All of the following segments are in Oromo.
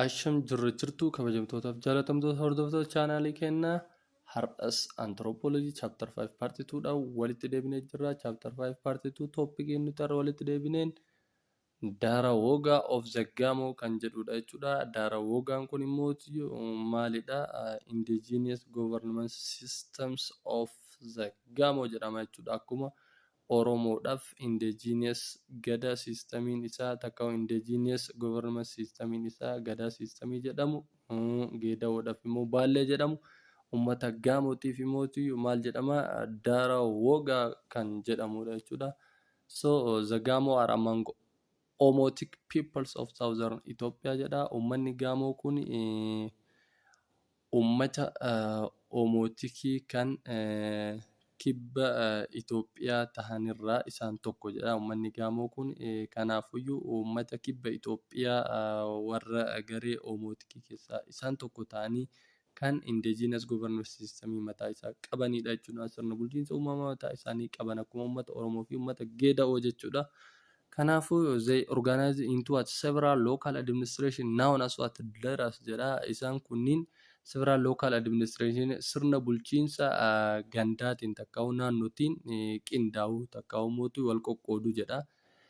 Asham jirra jirtu, kabajamtootaaf jaalatamtoota hordoftoota chaanaalii keenyaa. Har'as anthropology chapter 5 part 2 dhaan walitti deebinee jirra. Chapter 5 part 2 topiciin nuti har'a walitti deebineen Dara Woga of the Gamo kan jedhudha jechuudha. Dara Wogaan kun immoo maalidha? Indigenous Government Systems of the Gamo jedhama jechuudha. Akkuma Oromoodhaaf indigenous Gada systemiin isaa takka indigenous government systemiin isaa Gadaa systemii jedhamu, Geedawoodhaaf immoo Baallee jedhamu, uummata Gaamootiif immoo maal jedhama? Dara Wogaa kan jedhamudha jechuudha. So the Gamo are among Omotic peoples of southern Ethiopia jedha. Uummanni Gaamoo kun uummata Omotikii kan kibba Itoophiyaa tahanirraa isaan tokko jedha. Uummanni Gaamoo kun kanaafuyyuu uummata kibba Itoophiyaa warra garee Omotikii keessaa isaan tokko ta'anii kan indigenous government system mataa isaa qabanidha jechuudha. Sirna bulchiinsa uumamaa mataa isaanii qaban, akkuma uummata Oromoo fi uummata Geeda'oo jechuudha. Kanaafuu they organize into what several local administration known as what Deras jedha. Isaan kunniin several local administration, sirna bulchiinsa gandaatiin takkaa'u naannootiin qindaa'u takkaa'u mootuu wal qoqqoodu jedha.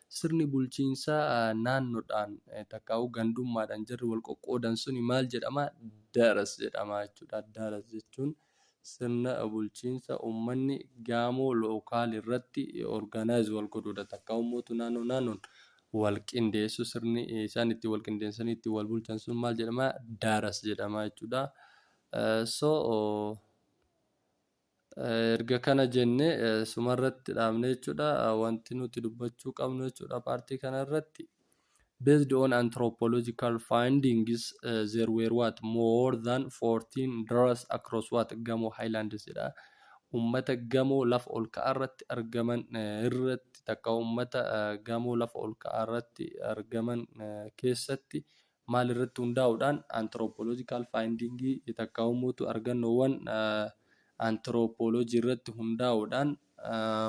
Sirni bulchiinsaa naannoodhaan takkaa'u gandummaadhaan jarri wal qoqqoodan suni maal jedhama? Daras jedhama jechuudha. Daras jechuun sirna bulchiinsa uummanni Gaamoo local irratti organize wal godhudha. Takkaa'u mootuu naannoo naannoon wal qindeessu, sirni isaan itti wal qindeessanii itti wal bulchan sun maal jedhama? Daras jedhama jechuudha. So erga kana jennee sumarratti dhaabne jechuudha. Wanti nuti dubbachuu qabnu jechuudha partii kanarratti. Based on anthropological findings, there were what more than 40 deras across what Gamo Highlands jedha. Ummata Gamoo lafa ol ka'aa irratti argaman irratti takka ummata Gamoo lafa ol ka'aa irratti argaman keessatti maal irratti hundaa'uudhaan? Anthropological finding takka umuutu argannoowwan anthropology irratti hundaa'uudhaan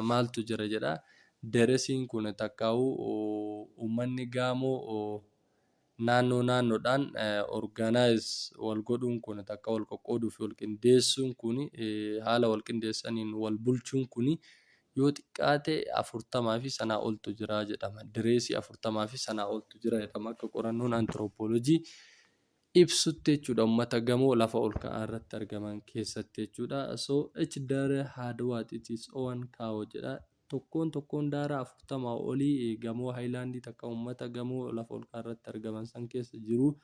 maaltu jira jedha. Deresiin kun takkaa'uu uummanni Gaamoo naannoo naannoodhaan organize wal godhuun kun takka wal qoqqooduu fi wal qindeessuun kun, haala wal qindeessaniin wal bulchuun kun yoo xiqqaate 40 fi sanaa oltu jira jedhama. Deresii 40 fi sanaa oltu jira jedhama akka qorannoon anthropology ibsutti jechuudha, uummata Gamoo lafa ol ka'aa irratti argaman keessatti jechuudha. So each dere had what its own kawo jedha. Tokkoon tokkoon daaraa 40 olii Gamoo Highlandii takka uummata Gamoo lafa ol ka'aa irratti argaman san keessa jiru.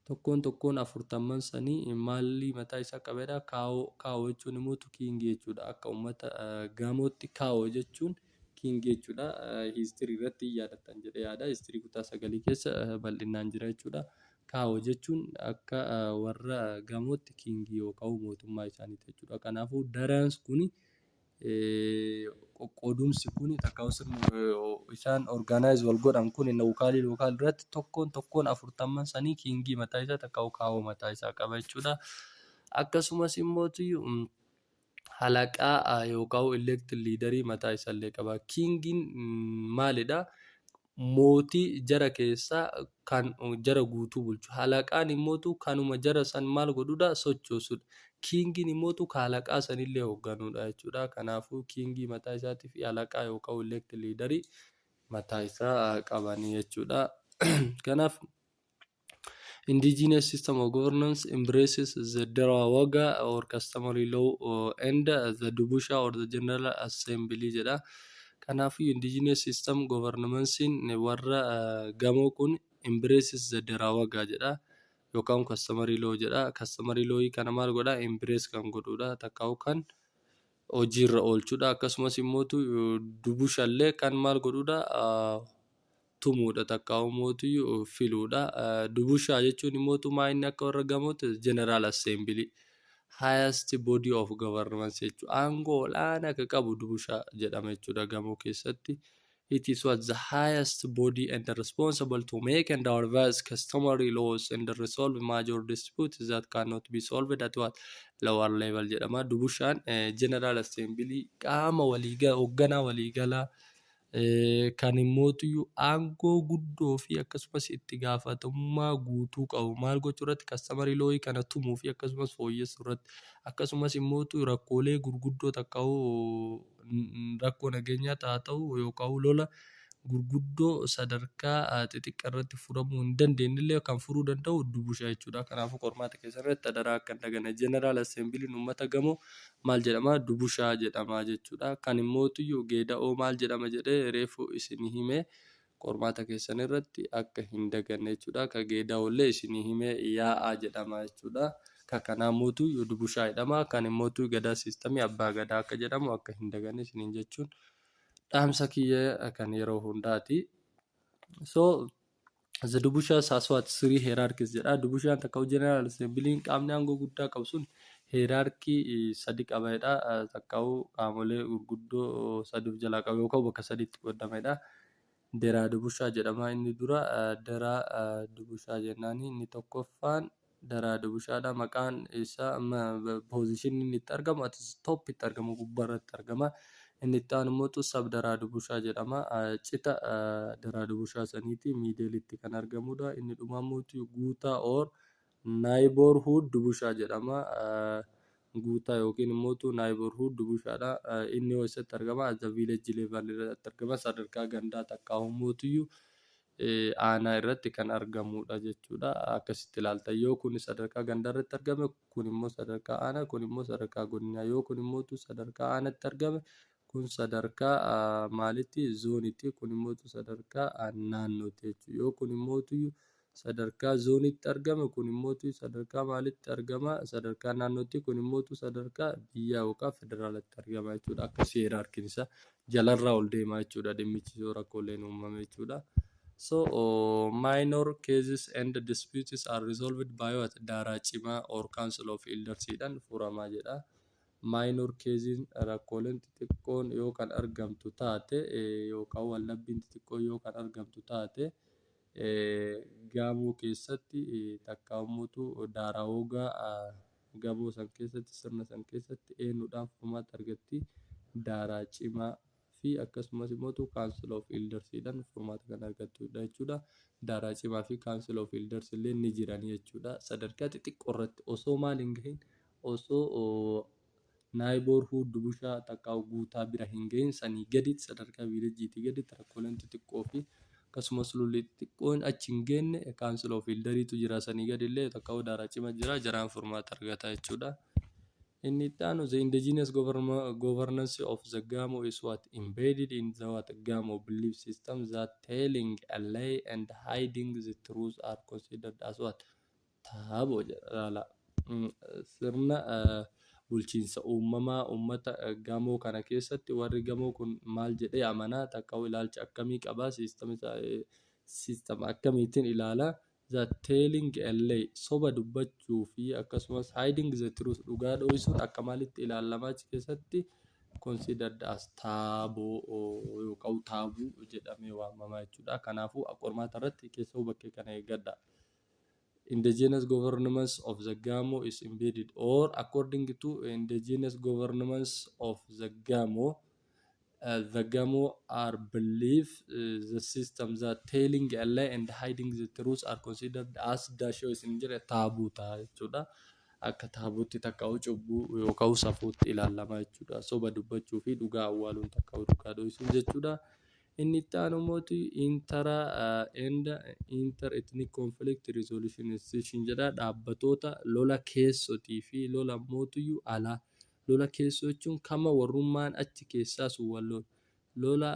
Tokkoon tokkoon 40n sanii maalii mataa isaa qabedha? Kaawoo. Kaawoo jechuun immoo kingii jechuudha. Akka uummata Gamootti kaawoo jechuun kingii jechuudha. History irratti yaadattan jedhee yaada. History kutaa 9 keessa bal'inaan jira jechuudha. Kaawoo jechuun akka warra Gamootti kingii yookaan mootummaa isaaniiti jechuudha. Kanaafuu daraan kun, qoqqoodumsi kun takka sirni isaan organize wal godhan kun localii local irratti tokkoon tokkoon 40n sanii kingii mataa isaa takka kaawoo mataa isaa qaba jechuudha. Akkasumas immoo halaqaa yookaan elected leaderii mataa isaallee qaba. Kingiin maalidhaa? Mootii jara keessaa kan jara guutuu bulchu. Halaqaan immoo kanuma jara san maal godhudha? Sochoosudha. Kingiin immoo halaqaa sanillee hoogganudha jechuudha. Kanaafuu kingii mataa isaatii fi halaqaa yookaan elected leaderii mataa isaa qabanii jechuudha. Kanaaf indigenous system of governance embraces the Dera Waga or customary law and the Dubusha or the General Assembly jedha. Kanaafuu indigenous system governance warra Gamoo kun embraces the Dera Waga jedha. Yookaan customary law jedha. Customary law kana maal godha? Embrace kan godhudha. Takkaa'u kan hojiirra oolchudha. Akkasumas immoo Dubushallee kan maal godhudha? Tumuudha. Takkaa'u mootu filuudha. Dubushaa jechuun immoo maa inni akka warra Gamootti General Assembly, highest body of governance jechuudha. Aangoo olaanaa akka qabu Dubushaa jedhama jechuudha Gamoo keessatti. It is what the highest body and responsible to make and advise customary laws and resolve major disputes that cannot be solved at what lower level jedhama. Dubushaan General Assembly, qaama waliigalaa, hoogganaa waliigalaa Kan immootiyyuu aangoo guddoo fi akkasumas itti gaafatamummaa guutuu qabu maal gochuu irratti? Customary law kana tumuu fi akkasumas fooyyessuu irratti, akkasumas immootu rakkoolee gurguddoo takka'uu rakkoo nageenyaa haa ta'u yookaan lola gurguddoo sadarkaa xixiqqaa irratti furamuu hin dandeenye illee kan furuu danda'u Dubushaa jechuudha. Kanaafuu qormaata keessatti adaraa akka hin daganne, General Assemblyn uummata Gamoo maal jedhama? Dubushaa jedhama jechuudha. Kan immootiyyuu Geeda'oo maal jedhama jedhee reefu isin hime, qormaata keessan irratti akka hin daganne jechuudha. Ka Geeda'oo illee isin hime, yaa'aa jedhama jechuudha. Ka kanaa mootu Dubushaa jedhama. Kan immootu Gadaa system Abbaa Gadaa akka jedhamu akka hin daganne isiniin jechuun dhaamsa kiyya kan yeroo hundaati. So the Dubushaa has what? Three hierarchies jedha. Dubushaan takka General Assemblyn qaamni aangoo guddaa qabu sun hierarchy sadi qaba jedha. Takkaa'uu qaamolee gurguddoo sadi of jalaa qaba yookaan bakka sadiitti qoodamedha. Deraa Dubushaa jedhama. Inni dura Deraa Dubushaa jennaan. Inni tokkoffaan Deraa Dubushaadha. Maqaan isaa position inni itti argamu at top itti argamu, gubbaarratti argama. Inni itti aanu immoo sub Deraa Dubushaa jedhama. Cita Deraa Dubushaa saniiti, middleitti kan argamudha. Inni dhumaa immoo Guutaa or Neighborhood Dubushaa jedhama. Guutaa yookiin immoo Neighborhood Dubushaadha. Inni eessatti argama? At the village level irratti argama. Sadarkaa gandaa takkaa mootiyyuu aanaa irratti kan argamudha jechuudha. Akkasitti ilaalta. Yoo kun sadarkaa gandaa irratti argame, kun immoo sadarkaa aanaa, kun immoo sadarkaa godinaa. Yoo kun immoo sadarkaa aanaatti argame, kun sadarkaa maalitti? Zoonitti. Kun immoo sadarkaa naannootti jechuudha. Yoo kun immoo sadarkaa zoonitti argame, kun immoo sadarkaa maalitti argama? Sadarkaa naannootti. Kun immoo sadarkaa biyyaa yookaan federaalatti argama jechuudha. Akkasii hierarchyn isaa jalarraa ol deema jechuudha, dhimmichi yoo rakkooleen uumame jechuudha. So minor cases and disputes are resolved by what? Daaraa cimaa or council of elders dhaan furamaa jedha. Minor cases, rakkooleen xixiqqoon yoo kan argamtu taate yookaan wallabbiin xixiqqoon yoo kan argamtu taate, Gamoo keessatti takka daaraa hoogaa gamoo san keessatti, sirna san keessatti eenyudhaan furmaata argatti? Daaraa cimaa fi akkasumas immoo council of elders dhaan furmaata kan argattudha jechuudha. Daaraa cimaa fi council of elders illee ni jiran jechuudha. Sadarkaa xixiqqoo irratti osoo maal hin gahin, osoo neighborhood Dubushaa takka Guutaa bira hin gahin, sanii gaditti, sadarkaa villageiitii gaditti rakkooleen xixiqqoo fi akkasumas lolli xixiqqoon achi hin geenye council of elderiitu jira. Sanii gadi illee takka daaraa cimaa jira, jaraan furmaata argata jechuudha. Inni itti aanu, the indigenous governance of the Gamo is what? Embedded in the what? Gamo belief system that telling a lie and hiding the truth are considered as what? Taboo jedha. Sirna bulchiinsa uumamaa uummata Gamoo kana keessatti warri Gamoo kun maal jedhee amanaa? Takka ilaalcha akkamii qabaa? Systema akkamiitiin ilaalaa? The telling a lie, soba dubbachuu fi akkasumas hiding the truth, dhugaa dho'isuun akka maalitti ilaalamaa achi keessatti? Considered as taboo yookaan taboo jedhamee waamama jechuudha. Kanaafuu qormaata irratti keessattuu bakkee kana eeggadha. Indigenous governance of the Gamo is embedded, or according to indigenous governance of the Gamo, the Gamo are believe the system that telling a lie and hiding the truth are considered as dash isin jedhe taboo ta'a jechuudha. Akka tabootti takka cubbuu yookaan safuutti ilaalama jechuudha. Soba dubbachuu fi dhugaa awwaaluun takka dhugaa dho'isuun jechuudha. Inni itti aanu immoo intra and inter ethnic conflict resolution institution jedha. Dhaabbatoota lola keessotii fi lola mootuyyuu alaa. Lola keessoo jechuun kama warrummaan achi keessaa sun wal lolu. Lola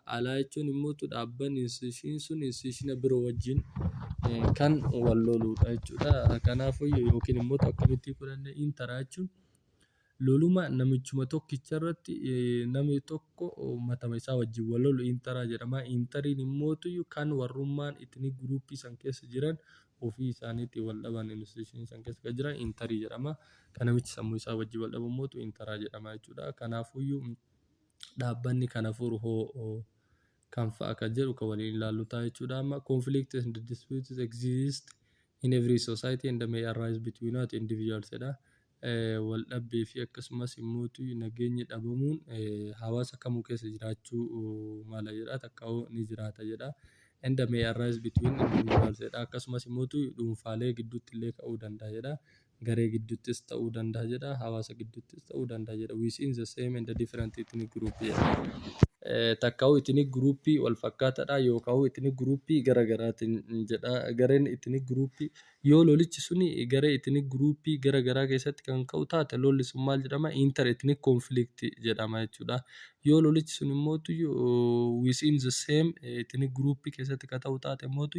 alaa jechuun immoo dhaabbanni institution sun institution biroo wajjin kan wal loludha jechuudha. Kanaafuu yookiin immoo akkamitti fudhanne, intra jechuun loluma namichuma tokkicha irratti namni tokko matama isaa wajjin wal lolu intra jedhama. Interiin immoo kan warrummaan ethnic group san keessa jiran ofii isaaniitiin wal dhaban, institution san keessa kan jiran interii jedhama. Kan namichi sammuu isaa wajjin wal dhabu immoo intra jedhama jechuudha. Kanaafuyyuu dhaabbanni kana furu hoo kam fa'a kan jedhu kan waliin ilaallu ta'a jechuudha. Amma conflict and disputes exist in every society and may arise between what? Individuals jedha. Waldhabbii fi akkasumas immoo nageenyi dhabamuun hawaasa kamuu keessa jiraachuu mala jedha, takkaa'uu ni jiraata jedha. And may arise between individuals jedha. Akkasumas immoo dhuunfaalee gidduutti illee ka'uu danda'a jedha. Garee gidduuttis ta'uu danda'a jedha. Hawaasa gidduuttis ta'uu danda'a jedha. Within the same and the different ethnic group jedha. Takkaa'uu ethnic groupii wal fakkaataadha yookaan ethnic groupii gara garaatiin jedha. Gareen ethnic groupii yoo lolichi suni garee ethnic groupii gara garaa keessatti kan ka'u taate, lolli sun maal jedhama? Inter ethnic conflict jedhama jechuudha. Yoo lolichi sun immoo within the same ethnic groupii keessatti kan ta'u taate immoo,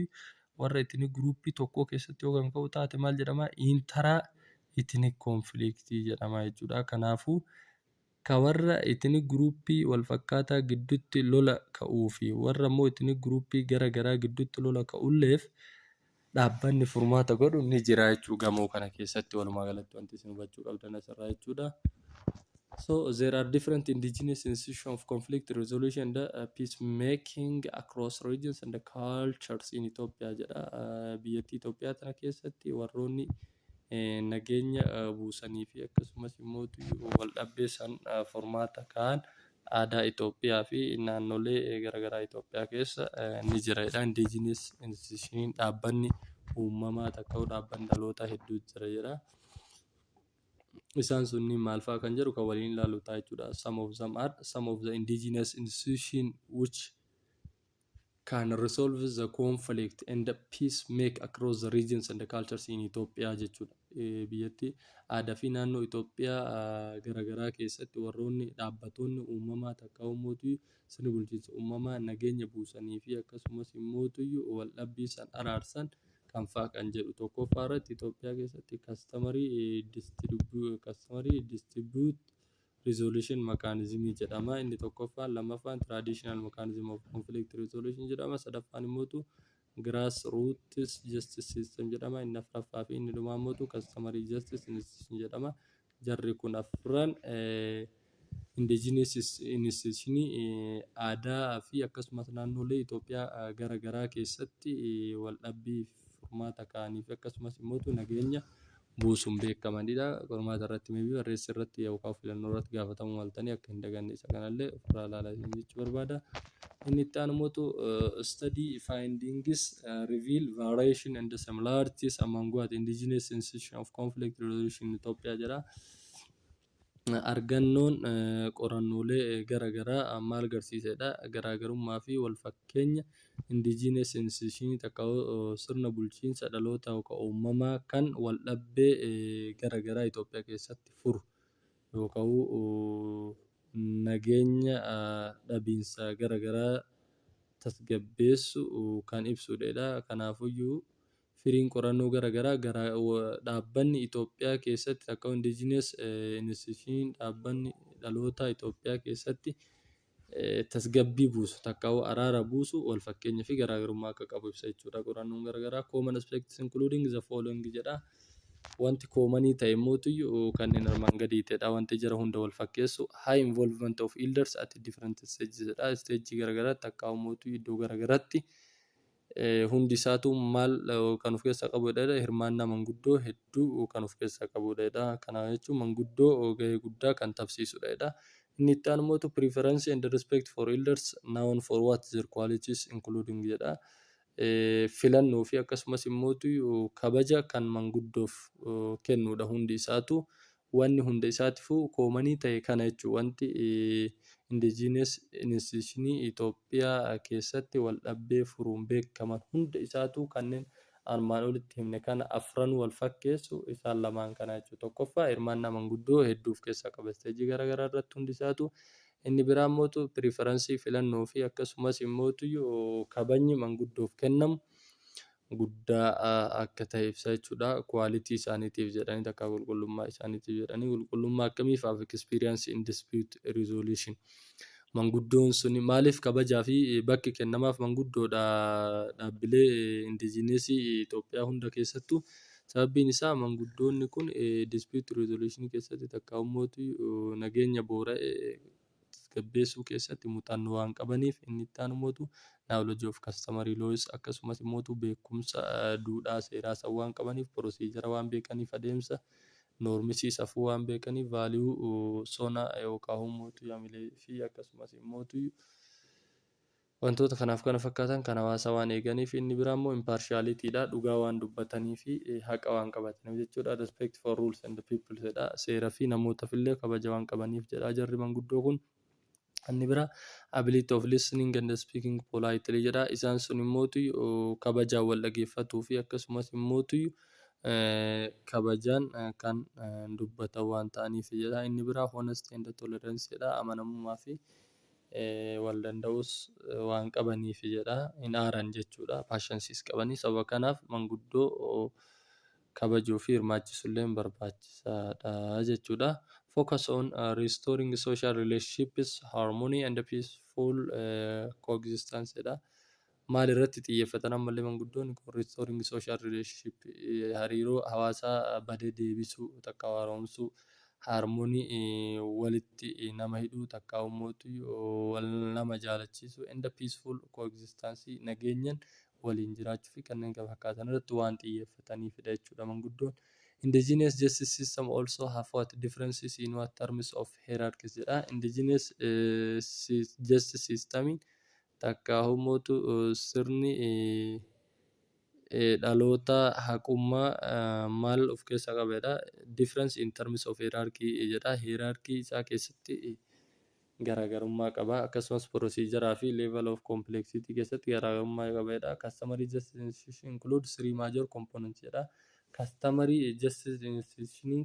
warra ethnic groupii tokko keessatti yoo kan ka'u taate, maal jedhama? Intra ethnic conflict jedhama jechuudha. Kanaafuu ka warra ethnic groupii wal fakkaataa gidduutti lola ka'uu fi warra immoo ethnic groupii gara garaa gidduutti lola ka'ulleef dhaabbanni furmaata godhu ni jira jechuu gamoo kana keessatti. Walumaa galatti wanti isin hubachuu qabdan asirraa jechuudha. So there are different indigenous institutions of conflict resolution and peacemaking across regions and cultures in Ethiopia jedha. Biyyattii Itoophiyaa tana keessatti warroonni nageenya buusanii fi akkasumas immoo wal dhabbii san furmaata ka'an aadaa Itoophiyaa fi naannolee garaagaraa Itoophiyaa keessa ni jira jedha. Indigenous institution, dhaabbanni uumamaa takka dhaabbanni dhalootaa hedduu jira jedha. Isaan sunniin maal fa'aa kan jedhu kan waliin ilaallu ta'a jechuudha. Some of them are some of the indigenous institution which can resolve the conflict and peace make across the regions and the cultures in Ethiopia jechuudha. Biyyattii aadaa fi naannoo Itoophiyaa garaagaraa keessatti warroonni dhaabbatoonni uumamaa takka uummatuu sirni bulchiinsa uumamaa nageenya buusanii fi akkasumas immoo wal dhabbii san araarsan kan fa'a kan jedhu. Tokkoffaa irratti Itoophiyaa keessatti customary dispute resolution mechanism jedhama. Inni tokkoffaan. Lammaffaan traditional mechanism of conflict resolution jedhama. Sadaffaan immoo grass roots justice system jedhama. Inni afuraffaa fi inni dhumaa immoo customary justice institution jedhama. Jarri kun afran indigenous institution aadaa fi akkasumas naannolee Itoophiyaa gara garaa keessatti wal dhabbii furmaata ka'anii fi akkasumas immoo nageenya buusuun beekamanidha. Qormaata irratti, maybe barreessa irratti yookaan filannoo irratti gaafatamuu maltanii akka hin daganne isa kanallee ofirraa ilaalaa jechuu barbaada. Inni itti aanu immoo study findings reveal variation and similarities among what indigenous institution of conflict resolution in Ethiopia jedha. Argannoon qorannoolee gara garaa maal agarsiisedha? Garaagarummaa fi wal fakkeenya indigenous institution takka sirna bulchiinsa dhaloota yookaan uumamaa kan wal dhabbii gara garaa Itoophiyaa keessatti furu yookaan nageenya dhabiinsa gara garaa tasgabbeessu kan ibsudha. Kanaafiyyuu firiin qorannoo gara garaa dhaabbanni Itoophiyaa keessatti akka indigenous institution, dhaabbanni dhaloota Itoophiyaa keessatti tasgabbii buusu takka araara buusu wal fakkeenyaa fi garaagarummaa akka qabu ibsa jechuudha qorannoon gara garaa. Common aspects including the following jedha. Wanti commonii ta'e immoo kanneen armaan gadiitidha. Wanti jara hunda wal fakkeessu high involvement of elders at different stages jedha. Stageii garagaraatti akka immoo iddoo garagaraatti hundi isaatu maal kan of keessaa qabudha? Hirmaannaa manguddoo hedduu kan of keessaa qabudha. Kana jechuun manguddoo gahee guddaa kan taphsiisudha. Inni itti aanu immoo preference and respect for elders known for what their qualities including jedha. Filannoo fi akkasumas immoo kabaja kan manguddoof kennudha hundi isaatu. Wanni hunda isaatiifuu commonii ta'e kana jechuudha. Wanti indigenous institutionii Itoophiyaa keessatti wal dhabdee furuun beekaman hunda isaatu kanneen armaan olitti himne kana afran wal fakkeessu isaan lamaan kana jechuudha. Tokkoffaa, hirmaannaa manguddoo hedduu of keessaa qaba. Stageii garaagaraa irratti hundi isaatu. Inni biraa immoo preferenceii, filannoo fi akkasumas immoo kabajni manguddoof kennamu guddaa akka ta'e ibsa jechuudha. Quality isaaniitiif jedhanii takka qulqullummaa isaaniitiif jedhanii. Qulqullummaa akkamiif? Experience in dispute resolution. Manguddoon sun maaliif kabajaa fi bakki kennamaaf manguddoodha dhaabbilee indigenousii Itoophiyaa hunda keessattuu? Sababbiin isaa manguddoonni kun dispute resolution keessatti takka immoo nageenya boora'e tasgabbeessuu keessatti muuxannoo waan qabaniif. Inni itti aanu immoo knowledge of customary laws, akkasumas immoo beekumsa duudhaa seeraa san waan qabaniif, procedure waan beekaniif, adeemsa Normsii, safuu waan beekaniif, value sona yookaan immoo hamilee fi akkasumas immoo wantoota kanaaf kana fakkaatan kan hawaasaa waan eeganiif. Inni biraa immoo impartialitydha, dhugaa waan dubbatanii fi haqa waan qabataniif jechuudha. Respect for rules and people jedha, seera fi namootaaf illee kabaja waan qabaniif jedha jarri manguddoo kun. Inni biraa ability of listening and speaking politely jedha. Isaan sun immootu kabajaan wal dhageeffatuu fi akkasumas immootu kabajaan kan dubbatan waan ta'aniif jedha. Inni biraa honesty and tolerance jedha, amanamummaa fi wal danda'us waan qabaniif jedha. Hin aaran jechuudha. Patienceis qabanii. Sababa kanaaf manguddoo kabajuu fi hirmaachisuullee barbaachisaadha jechuudha. Focus on restoring social relationships, harmony and peaceful coexistence jedha. Maal irratti xiyyeeffatan ammallee manguddoon? Restoring social relationship, hariiroo hawaasaa badee deebisuu takka haaromsuu, harmony, walitti nama hidhuu takka wal nama jaalachiisuu, and peaceful coexistence, nageenyaan waliin jiraachuu fi kanneen kana fakkaatan irratti waan xiyyeeffataniifidha jechuudha manguddoon. Indigenous justice system also have what differences in what terms of hierarchies jedha. Indigenous justice system takka humootu sirni dhaloota haqummaa maal of keessaa qaba jedha. Difference in terms of hierarchy jedha. Hierarchy isaa keessatti garaagarummaa qaba. Akkasumas procedure fi level of complexity keessatti garaagarummaa qaba jedha. Customary justice institution include three major components jedha. Customary justice institution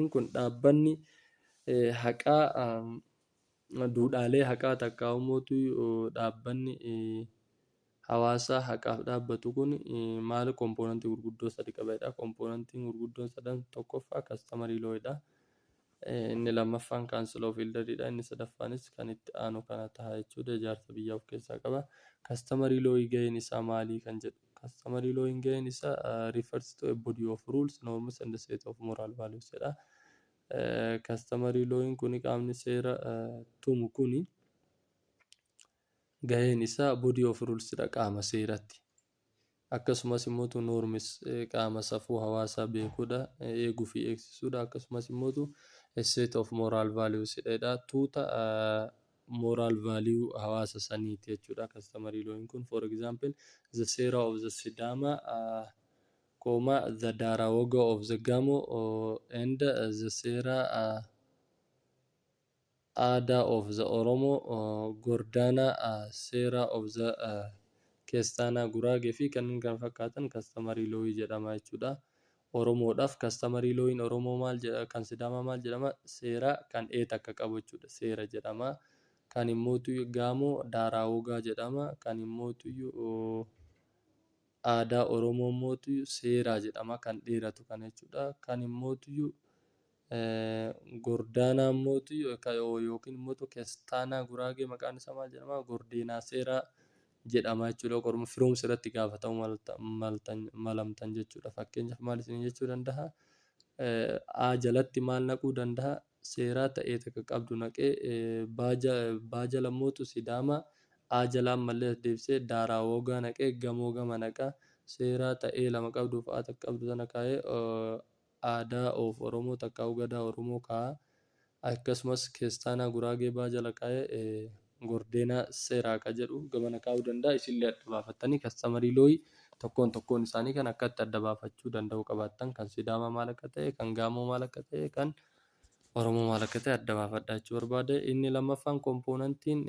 kun, dhaabbanni haqaa duudhaalee haqaa takka ummootu, dhaabbanni hawaasa haqaaf dhaabbatu kun maal componentii gurguddoo sadi qaba jedha. Componentiin gurguddoon sadan tokkoffaa customary lawdha. Inni lammaffaan council of elderidha. Inni sadaffaanis kan itti aanu kana ta'a jechuudha. Ijaarsa biyyaa of keessaa qaba. Customary law gaheen isaa maalii kan jedhu. Customary law gaheen isaa refers to a body of rules, norms and set of moral values jedha. Customary law kun, qaamni seera tumu kuni, gaheen isaa body of rules dha, qaama seeratti. Akkasumas immoo norms, qaama safuu hawaasaa beekuudha, eeguu fi eegsisuudha. Akkasumas immoo a set of moral values dha. Tuuta moral value hawaasa saniiti jechuudha customary law kun. For example, the Seera of the Sidama, comma, the Dara Woga of the Gamo and the Seera Aadaa of the Oromo, Gordana Seera of the Kestaanaa Guraagee fi kanneen kana fakkaatan customary law jedhama jechuudha. Oromoodhaaf customary lawiin Oromoo maal jedha? Kan Sidaamaa maal jedhama? Seera kan ee takka qabu jechuudha. Seera jedhama. Kan immoo Gaamoo Daaraa Wogaa jedhama. Kan immoo aadaa Oromoo immoo Seeraa jedhama, kan dheeratu kana jechuudha. Kan immoo Gordaanaa immoo yookiin immoo Kestaanaa Guraagee maqaan isaa maal jedhama? Gordeenaa Seeraa jedhama jechuudha. Firoomsa irratti gaafatamuu malamtan jechuudha. Fakkeenyaaf maal isin jechuu danda'a? A jalatti maal naquu danda'a? Seeraa ta'ee takka qabdu naqee, baa jala immoo Sidaamaa, A jala ammallee as deebisee Daaraa Wogaa naqee, gamoo gama naqa. Seeraa ta'ee lama qabduuf A takka qabdu sana kaa'ee aadaa of Oromoo takka gadaa Oromoo kaa'a. Akkasumas Kestaanaa Guraagee baa jala kaa'ee Gordeenaa Seeraa ka jedhu gamana kaa'uu danda'a. Isinillee adda baafattanii customary law tokkoon tokkoon isaanii kan akkatti adda baafachuu danda'uu qabaattan, kan Sidaamaa maal akka ta'e, kan Gaamoo maal akka ta'e, kan Oromoo maal akka ta'e adda baafadhaa jechuu barbaade. Inni lammaffaan componentiin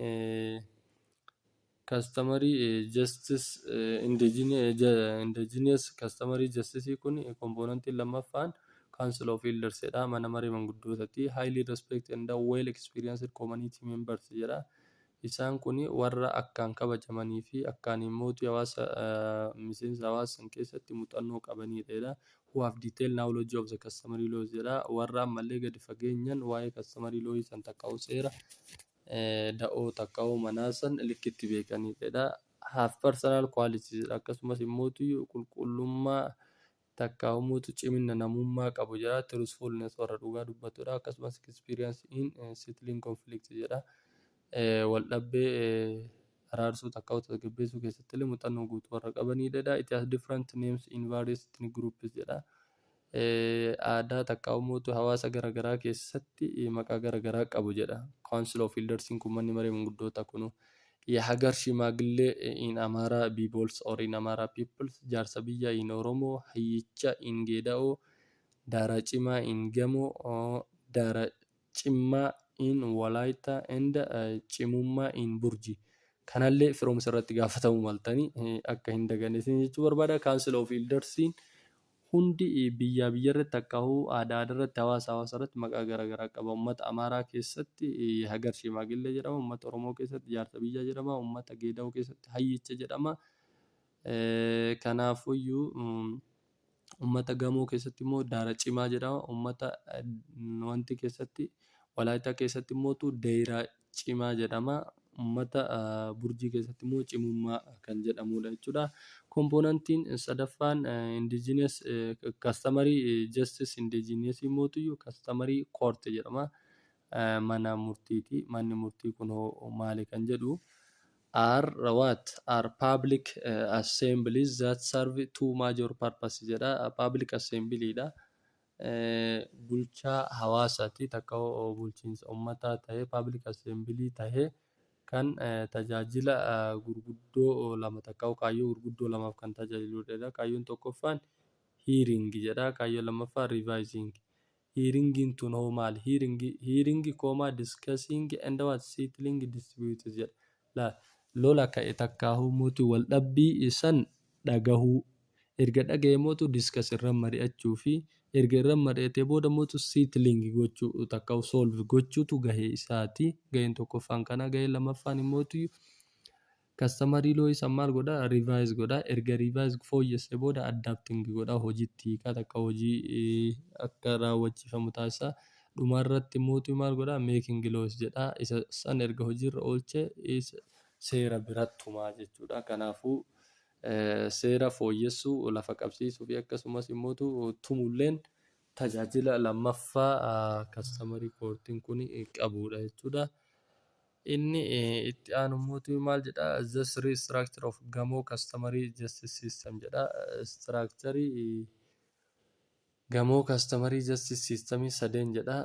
customary justice, indigenous customary justice kun, componentiin lammaffaan council of elders jedha, mana maree manguddootaati. Highly respected and well experienced community members jedha. Isaan kun warra akkaan kabajamanii fi akkaan immoo hawaasa, miseensa hawaasa san keessatti muuxannoo qabanidha. Who have detailed knowledge of the customary laws jedha. Warra ammallee gadi fageenyaan waa'ee customary law san takkaa'u seera da'oo takkaa'u manaa san likkitti beekanidha. Have personal qualities, akkasumas immoo qulqullummaa takkaa'u cimina namummaa qabu jedha. Truthfulness, warra dhugaa dubbatudha. Akkasumas experience in settling conflict jedha. Wal dhabbee Araarsuu takka tasgabbeessuu keessatti illee muuxannoo guutuu warra qabanidha. It has different names in various ethnic groups jedha. Aadaa takka immoo hawaasa garaagaraa keessatti maqaa garaagaraa qabu jedha. Council of Elders kun, manni maree manguddoota kunu. የሀገር ሽማግሌ in Amara peoples or in Amara peoples, jaarsa biyya in Oromo, hayyicha in Gedao, daara cimaa in Gamo, daara cimmaa in Walaita and cimummaa in Burji. Kanallee firoomsa irratti gaafatamuu maltanii akka hin daganne isin jechuu barbaada. Council of Elders hundi biyyaa biyya irratti akka aadaa aadaa irratti, hawaasa hawaasa irratti maqaa garaagaraa qaba. Uummata Amaaraa keessatti የሀገር ሽማግሌ jedhama. Uummata Oromoo keessatti jaarsa biyyaa jedhama. Uummata Geeda'oo keessatti hayyicha jedhama. Kanaafuyyuu uummata Gamoo keessatti immoo daara cimaa jedhama. Uummata wanti keessatti, Walaayitaa keessatti immoo deeraa cimaa jedhama. Uummata Burjii keessatti immoo cimummaa kan jedhamudha jechuudha. Componentiin sadaffaan indigenous customary justice indigenous immoo customary court jedhama. Mana murtiiti. Manni murtii kun maali kan jedhu, are what are public assemblies that serve two major purposes jedha. Public assembly dha. Bulchaa hawaasaati, takka bulchiinsa uummataa ta'ee, public assembly ta'ee kan tajaajila gurguddoo lama takka kaayyoo gurguddoo lamaaf kan tajaajiludha. Kaayyoon tokkoffaan hearing jedha. Kaayyoon lammaffaan revising. Hearingiin tun hoo maali? Hearing, comma, discussing and what settling disputes jedha. Lola ka'e takkaahuu mootii wal dhabbii san dhagahuu, erga dhaga'ee mootu discuss, irra mari'achuu, fi erga irra mari'atee booda mootu settling gochuu takka solve gochuutu gahee isaati. Gaheen tokkoffaan kana. Gaheen lammaffaan immoo customary law isa maal godhaa? Revise godhaa. Erga revise, fooyyessee booda adapting godhaa, hojiitti hiikaa takka hojii akka raawwachiifamu taasisa. Dhumarratti immoo maal godhaa? Making laws jedhaa. Isa san erga hojiirra oolchee seera biratti tumaa jechuudha. Kanaafuu seera fooyyessuu, lafa qabsiisuu fi akkasumas immoo tumulleen tajaajila lammaffaa customary courtiin kun qabudha jechuudha. Inni itti aanu immoo maal jedhaa? The three structure of Gamoo customary justice system jedha. Structure Gamoo customary justice system sadeen jedha.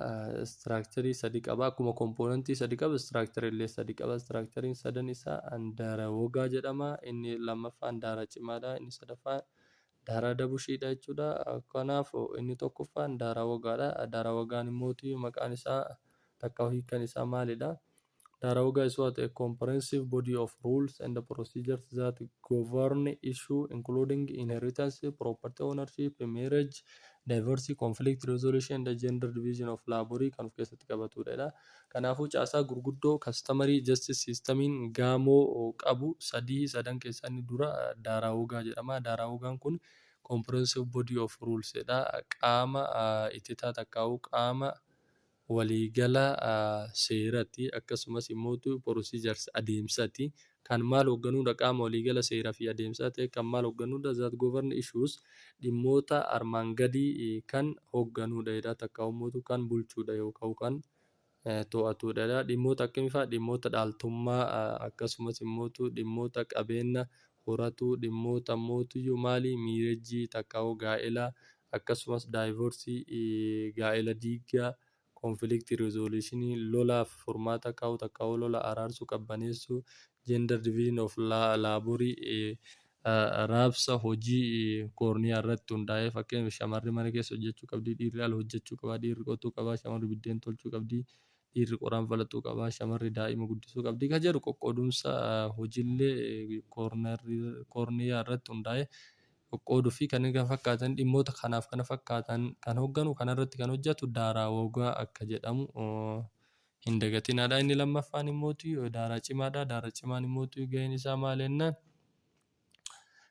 Structure sadi qaba. Akkuma componentii sadi qaba, structure illee sadi qaba. Structurein sadan isaa Andaara Wogaa jedhama. Inni lammaffaan Daara Cimaadha. Inni sadaffaan Daara Dabushiidha jechuudha. Kanaaf inni tokkoffaan Daara Wogaadha. Daara Wogaan immoo maqaan isaa takka hiikkaan isaa maalidha? Daara Wogaa is what? A comprehensive body of rules and procedures that govern issue including inheritance, property ownership, marriage, divorce, conflict resolution and gender division of labor kan of keessatti qabatudha. Kanaafuu caasaa gurguddoo customary justice systemiin Gaamoo qabu sadii, sadan keessaa inni dura Daaraa Wogaa jedhama. Daaraa Wogaan kun comprehensive body of rules jedha. Qaama ititaa takkaa'uu qaama waliigala seeratti, akkasumas immoo procedures, adeemsati. Kan maal hoogganuudha? Qaama waliigala seeraa fi adeemsaa ta'e kan maal hoogganuudha? That govern issues, dhimmoota armaan gadii kan hoogganuudha jedha, takka immoo kan bulchuudha yookaan kan to'atudha. Dhimmoota akkamii fa'aa? Dhimmoota dhaaltummaa, akkasumas immoo dhimmoota qabeenya horatu, dhimmoota mootiyyuu maali, marriage takka gaa'ela, akkasumas divorce, gaa'ela diigaa, conflict resolution, lolaaf furmaata kaa'uu takka lola araarsuu, qabbaneessuu, gender division of labor, raabsa hojii koorniyaa irratti hundaa'ee, fakkeenyaaf shamarri mana keessa hojjechuu qabdi, dhiirri ala hojjechuu qaba, dhiirri qotuu qaba, shamarri biddeen tolchuu qabdi, dhiirri qoraan falaxuu qaba, shamarri daa'ima guddisuu qabdi kan jedhu, qoqqoodumsa hojiilee koorniyaa irratti hundaa'ee qoqqooduu fi kanneen kana fakkaatan, dhimmoota kanaaf kana fakkaatan kan hoogganu, kanarratti kan hojjetu Daaraa Wogaa akka jedhamu hin dagatinaadha. Inni lammaffaan immoo Daaraa Cimaadha. Daaraa Cimaan immoo gaheen isaa maal jennaan,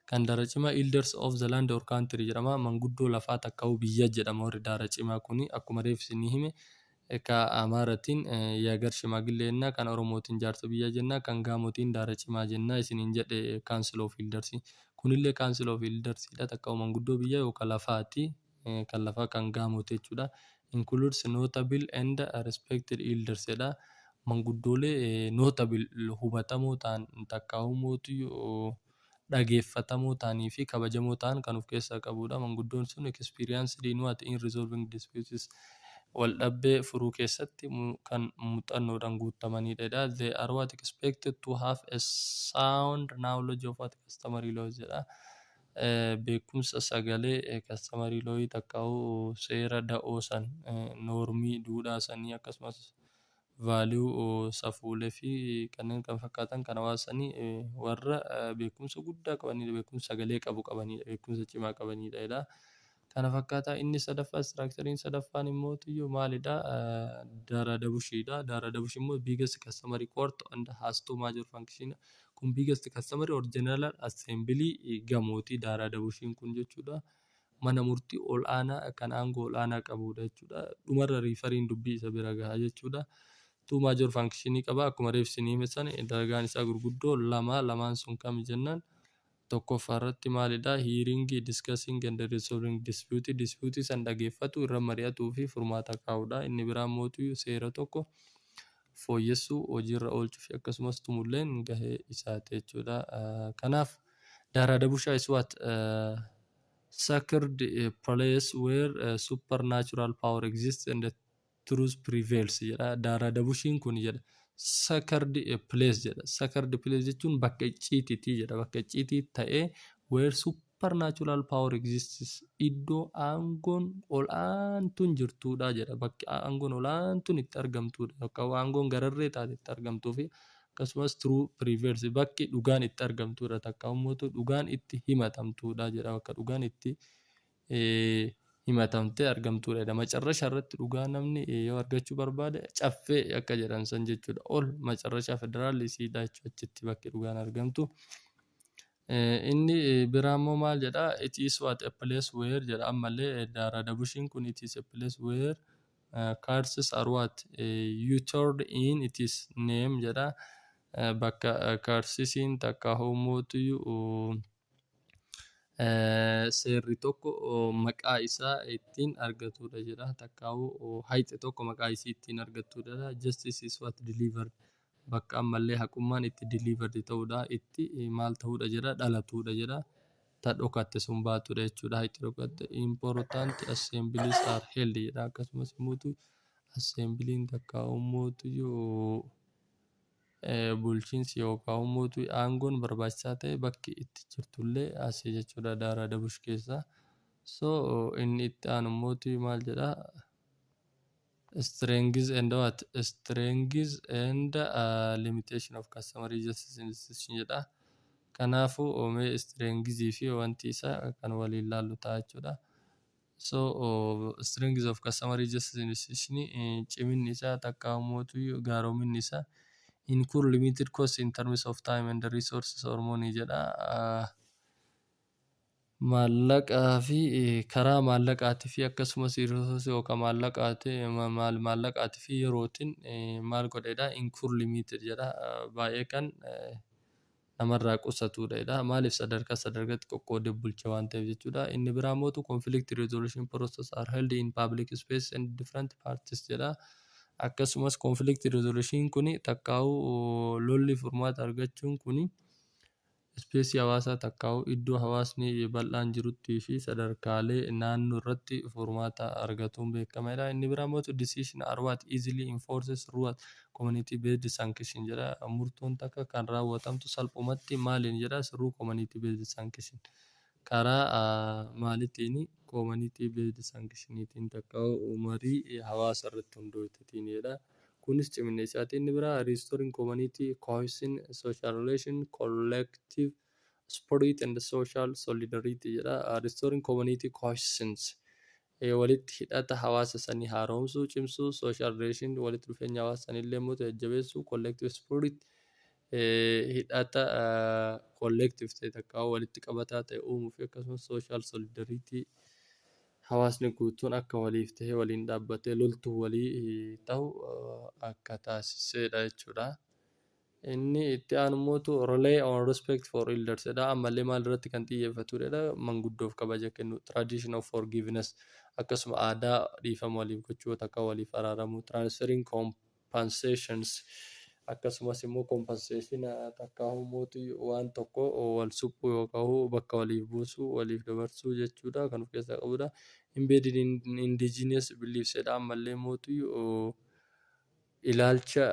kan Daara Cimaa elders of the land or country jedhama. Manguddoo lafaa takka'uu biyya jedhama warri Daara Cimaa kuni. Akkuma reef isinii hime, ka Amaaratiin የሀገር ሽማግሌ jenna, kan Oromootiin jaarsa biyyaa jenna, kan Gaamootiin Daara Cimaa jenna isiniin jedhe. Council of Elders kunillee Council of Elders dha, takka'uu manguddoo biyyaa yookaan lafaati, kan lafaa kan Gaamooti jechuudha. Includes notable and respected elders jedha. Manguddoolee notable, hubatamoo ta'an, takkaa'uu mootii dhageeffatamoo ta'anii fi kabajamoo ta'an kan of keessaa qabudha. Manguddoon sun experienced in what? In resolving disputes, wal dhabdee furuu keessatti kan muuxannoodhaan guutamanidha. They are what? Expected to have a sound knowledge of what? Customary laws jedha. Beekumsa sagalee customary law, takkaa'uu seera da'oo san, normii duudhaa sanii, akkasumas value, safuulee fi kanneen kan fakkaatan kan hawaasa sanii warra beekumsa guddaa qabanidha. Beekumsa sagalee qabu qabanidha. Beekumsa cimaa qabanidha. Kana fakkaataa. Inni sadaffaa, structureiin sadaffaan immoo maalidha? Daaraa Dabushiidha. Daaraa Dabush immoo biggest customary court and has two major function. Kun biggest customary or general assembly gamooti Daaraa Dabushiin kun jechuudha. Mana murtii ol aanaa kan aangoo ol aanaa qabudha jechuudha. Dhumarra referiin dubbii isa bira gaha jechuudha. Two major function qaba. Akkuma reef isinii hime sana, dalagaan isaa gurguddoo lama. Lamaan sun kami jennaan, tokkoffaa irratti maalidha? Hearing, discussing and resolving dispute, dispute san dhageeffatu, irra mari'atuu fi furmaata kaa'udha. Inni biraa mootu seera tokko fooyyessuu, hojiirra oolchuu fi akkasumas tumulleen gahee isaati jechuudha. Kanaaf Daaraa Dabushaa is what? Sacred place where supernatural power exists and the truth prevails jedha. Daaraa Dabushiin kun jedha, sacred place jedha. Sacred place jechuun bakka icciitiiti jedha. Bakka icciitii ta'ee, where supernatural power exists, iddoo aangoon ol aantuun jirtudha jedha. Bakki aangoon ol aantuun itti argamtudha. Bakka aangoon gararree taate itti argamtuu fi akkasumas truth prevails, bakki dhugaan itti argamtudha. Takka immoo dhugaan itti himatamtudha jedha. Bakka dhugaan itti himatamtee argamtudha. Macarrashaa irratti dhugaa namni yoo argachuu barbaade, caffee akka jedhan san jechuudha. Ol macarrashaa federaalli isiidha jechuudha, achitti bakki dhugaan argamtu. Inni biraa immoo maal jedhaa? It is what? A place where jedha. Ammallee Daaraa Dabushiin kun, it is a place where curses are what? Uttered in its name jedha. Bakka cursesiin takka hoomootu seerri tokko maqaa isaa ittiin argatudha jedha. Takkaa'uu hayxi tokko maqaa isii ittiin argatudha. Justice is what? Delivered, bakka ammallee haqummaan itti delivered ta'udha. Itti maal ta'udha jedha? Dhalatudha jedha. Ta dhokatte sun baatudha jechuudha. Hayxi dhokatte. Important assemblies are held jedha. Akkasumas immoo assembliin takka ummootu bulchiinsi yookaan immoo aangoon barbaachisaa ta'e bakki itti jirtullee asii jechuudha, Daaraa Dabush keessa. So inni itti aanu immoo maal jedhaa? Strengths and what? Strengths and limitation of customary justice institution jedha. Kanaafuu mee strengths fi wanti isaa kan waliin laallu ta'a jechuudha. So strengths of customary justice institution, ciminni isaa takka immoo gaaroominni isaa, incur limited cost in terms of time and resources or money jedha. Maallaqaa fi karaa maallaqaatii fi akkasumas yookaan maallaqaatii fi yerootiin maal godhedha? Incur limited jedha, baay'ee kan namarraa qusatudha. Maaliif? Sadarkaa sadarkaatti qoqqoodee bulcha waan ta'eef jechuudha. Inni biraa immoo conflict resolution process are held in public space and different parties jedha. Akkasumas conflict resolution kuni, takkaa'uu lolli furmaata argachuun kuni, spaceii hawaasaa takkaa'uu iddoo hawaasni bal'aan jiruttii fi sadarkaalee naannoo irratti furmaata argatuun beekamadha. Inni biraa immoo decision are what? Easily enforces through what? Community based sanction jedha. Murtoon takka kan raawwatamtu salphumatti maaliin jedha? Through community based sanction. Karaa maaliitiin? Community based sanctioniitiin, takkaa'uu marii hawaasa irratti hundoofteetiin jedha. Kunis cimina isaati. Inni biraa restoring community cohesion, social relation, collective spirit and social solidarity jedha. Restoring community cohesion, walitti hidhata hawaasa sanii haaromsuu, cimsuu, social relation, walitti dhufeenya hawaasa sanii illee immoo jajjabeessuu, collective spirit, hidhata collective ta'e takka walitti qabataa ta'e uumuu fi akkasumas social solidarity, hawaasni guutuun akka waliif ta'ee waliin dhaabbatee loltuu walii ta'u akka taasisedha jechuudha. Inni itti aanu immoo rely on respect for elders jedha. Ammallee maal irratti kan xiyyeeffatudha? Manguddoof kabaja kennu, tradition of forgiveness, akkasuma aadaa dhiifama waliif gochuu, takka waliif araaramuu, transferring Compensations, akkasumas immoo compensation takka mootii waan tokko wal suphuu yookaan bakka waliif buusuu, waliif dabarsuu jechuudha kan of keessaa qabudha. Embedded in indigenous beliefs jedha. Ammallee mootii ilaalcha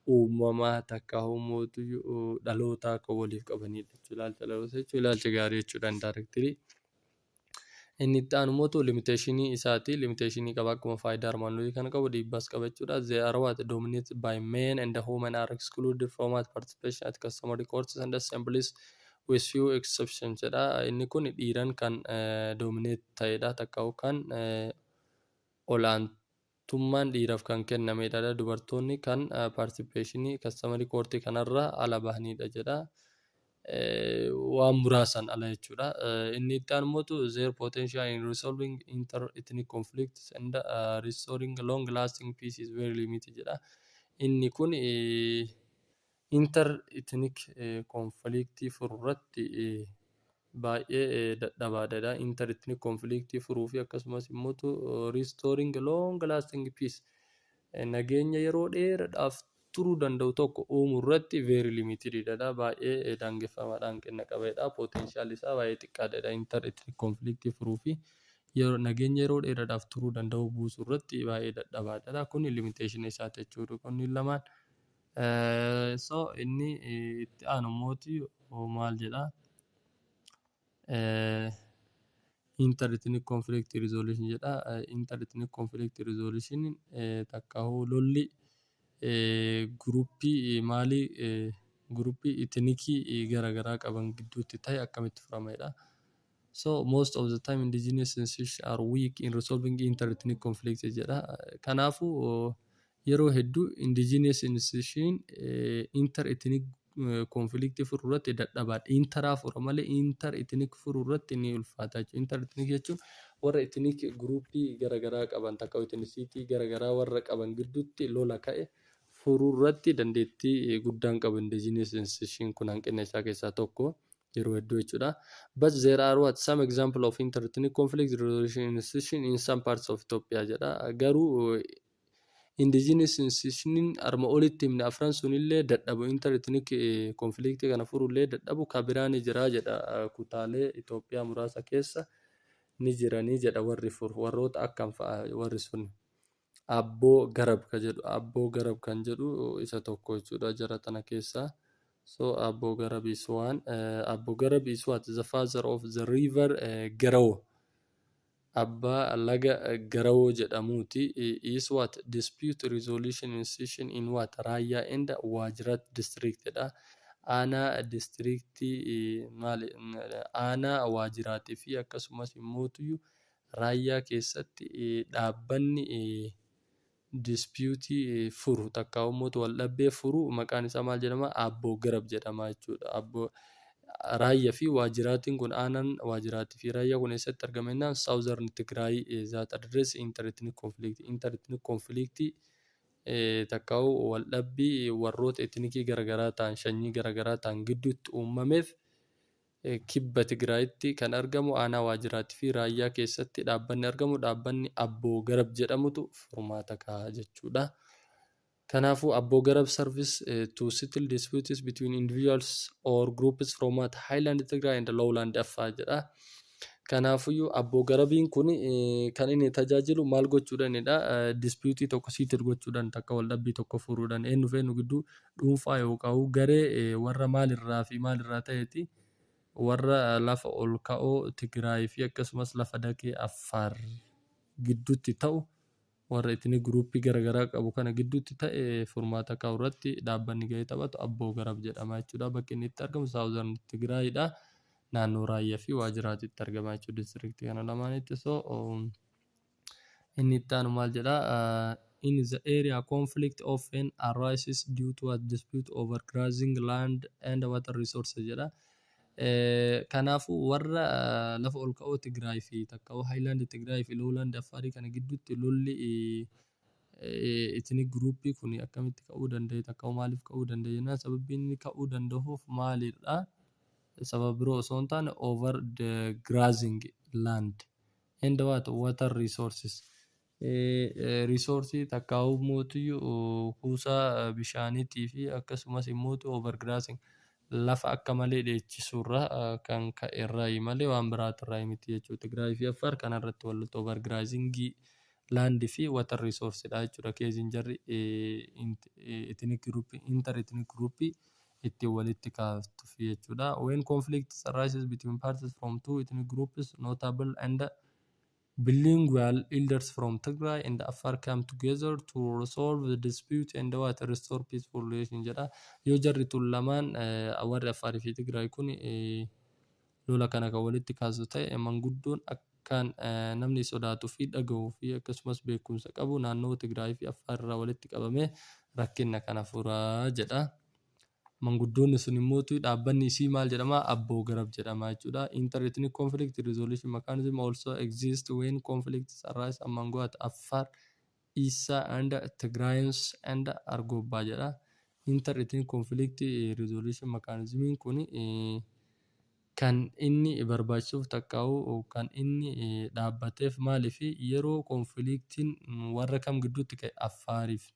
uumamaa takka mootii dhalootaa kan waliif qabanidha. Ilaalcha dhalootaa jechuun ilaalcha gaarii jechuudha indirectly. Inni itti aanu immoo limitationii isaati. Limitationii qaba, akkuma faayidaa armaan olii kana qabu dhiibbaas qaba jechuudha. They are what dominated by men, and the women are excluded from what participation at customary courts and assemblies, with few exceptions jedha. Inni kun dhiiran kan dominate ta'edha, takka kan olaantummaan dhiiraaf kan kennamedha. Dubartoonni kan participationii customary court kanarraa ala bahanidha jedha. Waan muraasan ala jechuudha. Inni itti aanu immoo their potential in resolving inter-ethnic conflicts and restoring long lasting peace is very limited jedha. Inni kun inter-ethnic conflict furuu irratti baay'ee dadhabaadha. Inter-ethnic conflict furuu fi akkasumas immoo restoring long lasting peace, nageenya yeroo dheeraadhaaf turuu danda'u tokko uumuu irratti very limited dha. Baay'ee daangeffamaadha, hanqina qabeedha. Potential isaa baay'ee xiqqaadha. Inter-ethnic conflict furuu fi nageenya yeroo dheeraadhaaf turuu danda'u buusuu irratti baay'ee dadhabaadha. Kun limitation isaati jechuudha kunniin lamaan. So inni itti aanu mootii maal jedhaa? Inter-ethnic conflict resolution jedha. Inter-ethnic conflict resolution takkaa'uu lolli groupii maalii, groupii ethnicii garaagaraa qaban gidduutti ta'e akkamitti furamadha. So most of the time indigenous institutions are weak in resolving inter-ethnic conflicts jedha. Kanaafuu yeroo hedduu indigenous institution inter-ethnic conflict furuu irratti dadhabaadha. Intra fura malee inter-ethnic furuu irratti ni ulfaata jechuudha. Inter-ethnic jechuun warra ethnic groupii garaagaraa qaban, takka ethnicity garaagaraa warra qaban gidduutti lola ka'e furuu irratti dandeettii guddaan qabu indigenous institution kun, hanqina isaa keessaa tokko yeroo hedduu jechuudha. But there are what some example of inter-ethnic conflict resolution institution in some parts of Ethiopia jedha. Garuu indigenous institution arma olitti himne afran sunillee dadhabu, inter-ethnic conflict kana furullee dadhabu, ka biraa ni jira jedha. Kutaalee Itoophiyaa muraasa keessa ni jiranii jedha. Warri furu warroota akkam fa'a warri sun? Abboo Garab ka jedhu, Abboo Garab kan jedhu isa tokko jechuudha jara tana keessaa. So Abboo Garab is one. Abboo Garab is what the father of the river Garawo. Abbaa laga Garawoo jedhamuuti. Is what dispute resolution institution in what Raayyaa and Waajjirat district dha. Aanaa districtii maali, aanaa Waajjiraatii fi akkasumas immoo Raayyaa keessatti dhaabbanni disputeii furu takka immoo waldhabdee furu maqaan isaa maal jedhama? Abboo Garab jedhama jechuudha. Abboo Raayyaa fi Waajjiraatiin kun, aanaan Waajjiraatii fi Raayyaa kun eessatti argama jennaan, Southern Tigray, that address inter-ethnic conflict. Inter-ethnic conflict takkaa'u waldhabbii warroota ethnicii garaagaraa ta'an, sanyii garaagaraa ta'an gidduutti uumameef kibba Tigraayitti kan argamu aanaa Waajjiraatii fi Raayyaa keessatti dhaabbanni argamu, dhaabbanni Abboo Garab jedhamutu furmaata ka'a jechuudha. Kanaafuu Abboo Garab serves to settle disputes between individuals or groups from what Highland Tigray and Lowland Afar jedha. Kanaafiyyuu Abboo Garabiin kun kan inni tajaajilu maal gochuudhaanidha? Disputeii tokko settle gochuudhaan, takka waldhabbii tokko furuudhaan. Eenyu fi eenyu gidduu? Dhuunfaa yookaan garee warra maalirraa fi maalirraa ta'eeti, warra lafa ol ka'oo Tigraay fi akkasumas lafa dakee Affaar gidduutti ta'u, warra ethnic groupii garaagaraa qabu kana gidduutti ta'e furmaata kaa'u irratti dhaabbanni gahee taphatu Abboo Garab jedhama jechuudha. Bakki inni itti argamu Southern Tigraayidha. Naannoo Raayyaa fi Waajjiraatitti argama jechuudha, districtii kana lamaanitti. So inni itti aanu maal jedhaa? In the area, conflict often arises due to a dispute over grazing land and water resources jedha. Kanaafuu warra lafa ol ka'oo Tigraay fi takka Highland Tigraay fi Lowland Affaarii kana gidduutti lolli ethnic groupii kun akkamitti ka'uu danda'e, takka maaliif ka'uu danda'e jennaan, sababni inni ka'uu danda'uuf maalidha? Sababa biroo osoo hin taane over the grazing land and what water resources. Resource takkaa'uu mootiyyuu kuusaa bishaaniitii fi akkasumas immoo overgrazing, lafa akka malee dheechisuurraa kan ka'erraa malee waan biraatirraa miti jechuudha. Tigraay fi Affaar kanarratti wal loltu, overgrazing land fi water resource dha jechuudha. Keessiin jarri ethnic group, inter ethnic group ittiin walitti kaaftuuf jechuudha. When conflict arises between parties from two ethnic groups, notable and bilingual elders from Tigray and Afar come together to resolve the dispute and what, restore peaceful relation jedha. Yoo jarri tun lamaan, warri Affaarii fi Tigraay kun, lola kana kan walitti kaasu ta'e, manguddoon akkaan namni sodaatuu fi dhagahuu fi akkasumas beekumsa qabu naannoo Tigraay fi Affaar irraa walitti qabamee rakkina kana furaa jedha. Manguddoonni sun immoo dhaabbanni isii maal jedhama? Abboo Garab jedhama jechuudha. Inter-ethnic conflict resolution mechanism also exist when conflicts arise among what, Afar, Issa and Tigrayans and Argobbaa jedha. Inter-ethnic conflict resolution mechanism kun kan inni barbaachisuuf takkaa'u kan inni dhaabbateef maaliif? Yeroo conflictiin warra kam gidduutti ka'e, Affaariif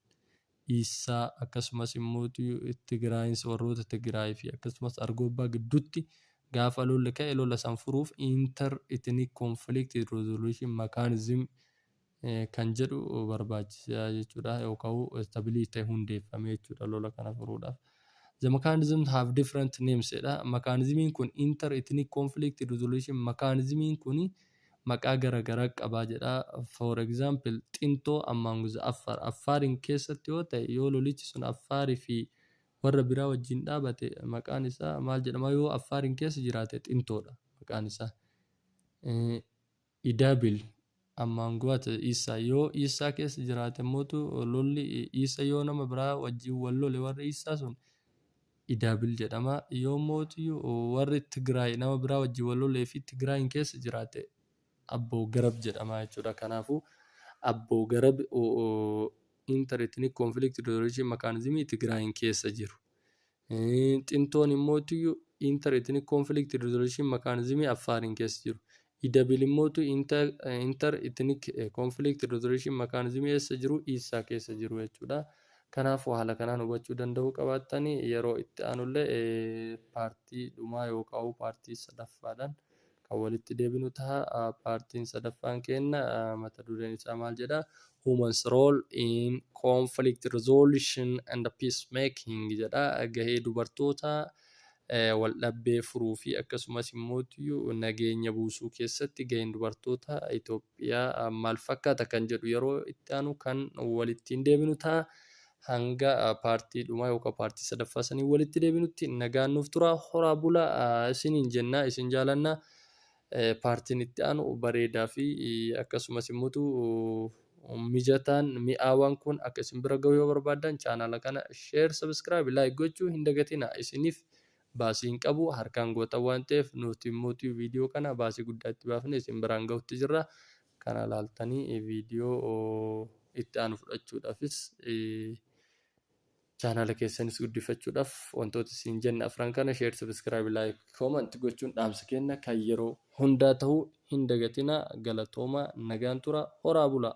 Iisaa, akkasumas immoo Tigraayis, warroota Tigraay fi akkasumas Argobbaa gidduutti gaafa lolli ka'e, lola san furuuf inter ethnic conflict resolution mechanism kan jedhu barbaachisaa jechuudha, yookaan stability ta'e hundeeffame jechuudha lola kana furuudhaaf. The mechanisms have different names jedha. Mechanismiin kun, inter ethnic conflict resolution mechanismiin kun, maqaa garaagaraa qabaa jedha. For example, Xintoo among the Affaar. Affaariin keessatti yoo ta'e, yoo lolichi sun Affaarii fi warra biraa wajjin dhaabate, maqaan isaa maal jedhama? Yoo Affaariin keessa jiraate Xintoodha maqaan isaa. Idaabil among what, Isaa. Yoo Isaa keessa jiraate mootu, lolli Isa yoo nama biraa wajjin wal lole, warri Isaa sun Idaabil jedhama. Yoo mootu warri Tigraay nama biraa wajjin wal lolee fi Tigraayin keessa jiraate, Abboo Garab jedhama jechuudha. Kanaafuu Abboo Garab inter ethnic conflict resolution mechanism Tigraayin keessa jiru. Xintoon immoo inter ethnic conflict resolution mechanism Affaariin keessa jiru. Idabil immoo inter ethnic conflict resolution mechanism eessa jiru? Isaa keessa jiru jechuudha. Kanaafuu haala kanaan hubachuu danda'uu qabaattanii, yeroo itti aanullee partii dhumaa yookaan partii sadaffaadhaan kan walitti deebinu ta'a. Partiin sadaffaan keenya mata dureen isaa maal jedhaa? "Women's role in conflict resolution and peacemaking" jedha. Gahee dubartootaa wal dhabdee furuu fi akkasumas immoo nageenya buusuu keessatti gaheen dubartoota Itoophiyaa maal fakkaata kan jedhu yeroo itti aanu kan walitti deebinu ta'a. Hanga partii dhumaa yookaan partii sadaffaa sanii walitti deebinutti nagaan nuuf tura. Horaa bulaa isiniin jenna, isin jaalanna. Partiin itti aanu bareedaa fi akkasumas immoo mijataan mi'aawaan kun akka isin bira gahu yoo barbaaddan, chaanaala kana share, subscribe, like gochuu hin dagatinaa. Isiniif baasii hin qabu, harkaan gootan waan ta'eef, nuti immoo viidiyoo kana baasii guddaa itti baafnee isin biraan gahutti jirra. Kana laaltanii viidiyoo itti aanu fudhachuudhaafis, chaanaala keessanis guddifachuudhaaf, wantoota isin jenne afran kana share, subscribe, like, comment gochuun dhaamsa kenna kan yeroo hundaa ta'uu hin dagatinaa. Galatooma, nagaan tura, horaa bulaa.